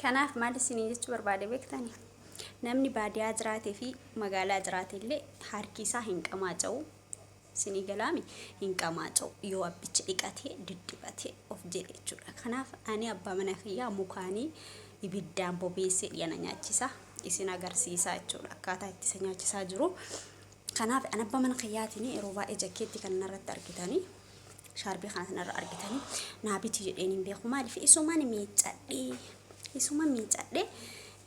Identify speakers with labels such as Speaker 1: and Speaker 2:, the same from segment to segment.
Speaker 1: Kanaaf maal isiniin jechuu barbaade beektani? Namni baadiyaa jiraatee fi magaalaa jiraate illee harki isaa hin qamaaca'u. Isinii galaami hin qamaaca'u yoo abbichi dhiqatee diddibatee of jedhe jechuudha. Kanaaf ani abbaa mana kiyyaa mukaanii ibiddaan bobeessee dhiyana nyaachisa. Isin agarsiisaa jechuudha akkaataa itti isa nyaachisaa jiru. Kanaaf ani abbaa mana kiyyaatiin yeroo baay'ee jakkeetti kan narratti argitanii. Shaarbii kana sanarra argitanii naa biti jedheen hin beeku. Maaliif isumaan miiccadhee isuma miiccadhee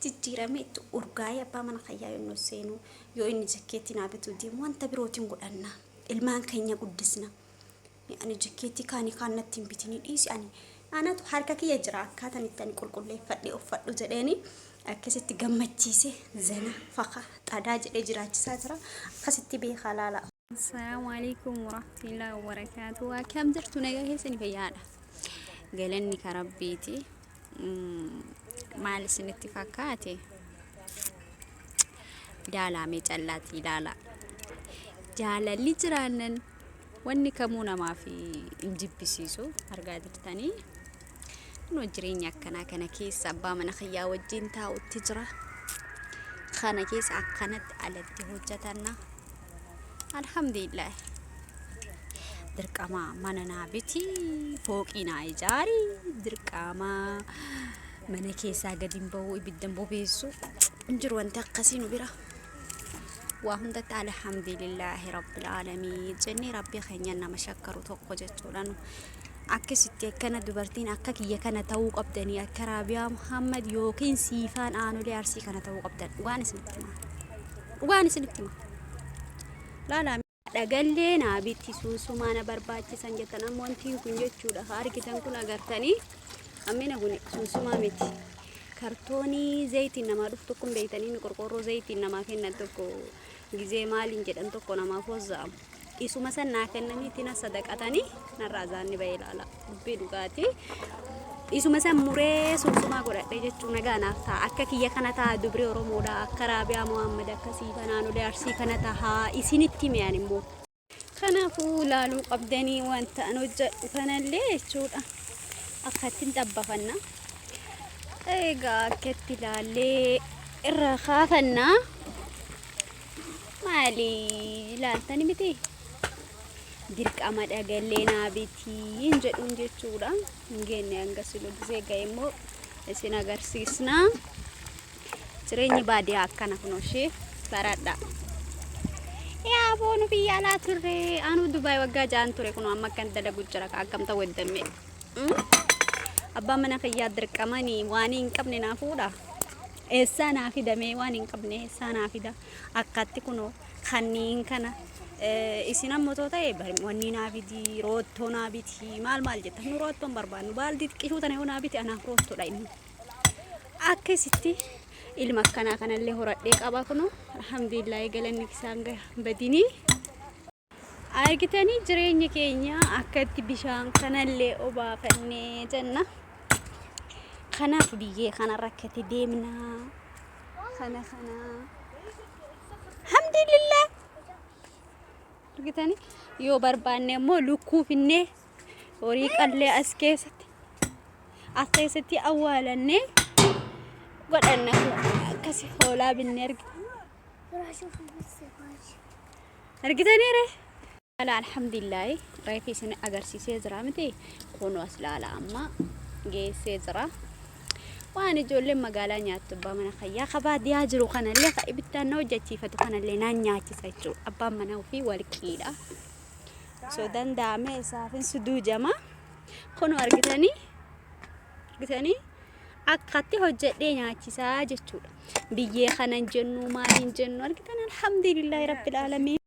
Speaker 1: jijjiiramee itti urgaa'ee abbaa mana kiyyaa yoo seenu yoo inni jakkeetti naa bituu deemu wanta birootiin godhanna. Ilmaan keenya guddisna. Ani jakkeettii kaanii kaan natti hin bitini dhiisi ani anatu harka kiyya jira akkaataan itti ani qulqulleeffadhee uffadhu jedheeni akkasitti gammachiisee zana faka xadaa jedhee jiraachisaa jira akkasitti beekaa laala. Assalaamu alaikum warahmatullahi wabarakatuh. Akkam jirtu nagaa keessani fayyaadha. Galanni ka Rabbiiti. Maal isinitti fakkaate? Ilaalaa mee callaatti ilaalaa. Jaalalli jiraannan wanni kamuu namaaf hin jibbisiisu argaa jirtanii. Kunoo jireenya akkanaa kana keessa abbaa mana kiyyaa wajjin taa'utti jira. Kana keessa akkanatti alatti hojjetanna. Alhamdulillah. Dirqama mana naa biti, fooqii naa ijaari, dirqama mana keessaa gadi hin bahu, ibidda hin bobeessu. Hin jiru wanti akkasii nu bira. Waa hundatti alhamdulillaahi rabbil aalamiin jennee rabbii keenya nama shakkaru tokko jechuudha nu. Akkasitti akkana dubartiin akka kiyya kana ta'uu qabdanii akka Raabiyaa Muhammad yookiin Siifaan Aanolee Arsii kana ta'uu qabdan. Dhugaan isinitti hima. Dhugaan isinitti hima. Laalaa dhagallee naa bitti suusumaa na barbaachisan jettan amma wantiin kun jechuudha ka argitan kun agartanii ammina kun suusumaa miti. Kartoonii zayitiin namaa dhuftu kun beektanii qorqoorroo zayitiin namaa kennan tokko gizee maaliin jedhan tokko namaaf hozza'amu. Isuma san naa kennanii itti na sadaqatanii narraa zaanni ba'ee ilaala. Dubbii dhugaati. Isuma san muree sumsumaa godhadhee jechuun nagaa naaf ta'a. Akka kiyya kana ta'a dubri Oromoodha. Akka Raabiyaa Muhammad akka Siifa naannolee Arsii kana ta'a. Isinitti mi'an immoo. Kanaafuu laaluu qabdanii wanta an hojjedhu kanallee jechuudha. Akka ittiin xabbafanna. Egaa akka itti ilaallee irraa kaafanna. Maali ilaaltani miti? Dirqama dhagallee naa biti hin jedhuun jechuudha. Hin geenne hanga silu gisee ga'e immoo isin agarsiisna. Jireenyi baadiyaa akkana kunoo ishee baradha. Yaa boonu biyya alaa turre anuu Dubaay waggaa ja'an ture kunoo amma akkan dalagu jira akkam ta'u eddamme. Abbaan mana kiyyaa dirqamanii waan hin qabne naa fuudha. Eessaa naa fida mee waan hin qabne eessaa naa fida akkatti kunoo kanniin kana isin ammoo too ta'e wanni naa fidi roottoo naa biti maal maal jettan nu roottoo hin barbaannu baaldii xiqqishuu tana yoo naa biti anaaf roottoodha inni akkasitti ilma akkanaa kanallee horadhee qaba kunoo alhamdulillah galanni isaan badinii. Argitanii jireenya keenya akkatti bishaan kanallee obaafannee jenna. Kanaaf biyyee kanarra akkatti deemna. Kana kana. Alhamdulillah. Argitanii yoo barbaanne immoo lukkuu finnee horii qallee as keessatti as keessatti awwaalannee godhanna akkasi hoolaa binnee argitanii. Argitanii ree? Laala alhamdulillaahi reefi isin agarsiisee jira miti kunoo as laala amma geessee jira. Waan ijoolleen magaalaa nyaattu abbaa mana kayyaa ka baadiyyaa jiru kanallee ka ibiddaan na hojjechiifatu kanallee naan nyaachisa jechuudha. Abbaan mana ofii warqiidha. Osoo danda'ame isaafin suduujama. Kunoo argitanii argitanii akkatti hojjedhee nyaachisaa jechuudha. Biyyee kana hin jennu maal hin jennu argitan alhamdulillahi rabbil aalamiin.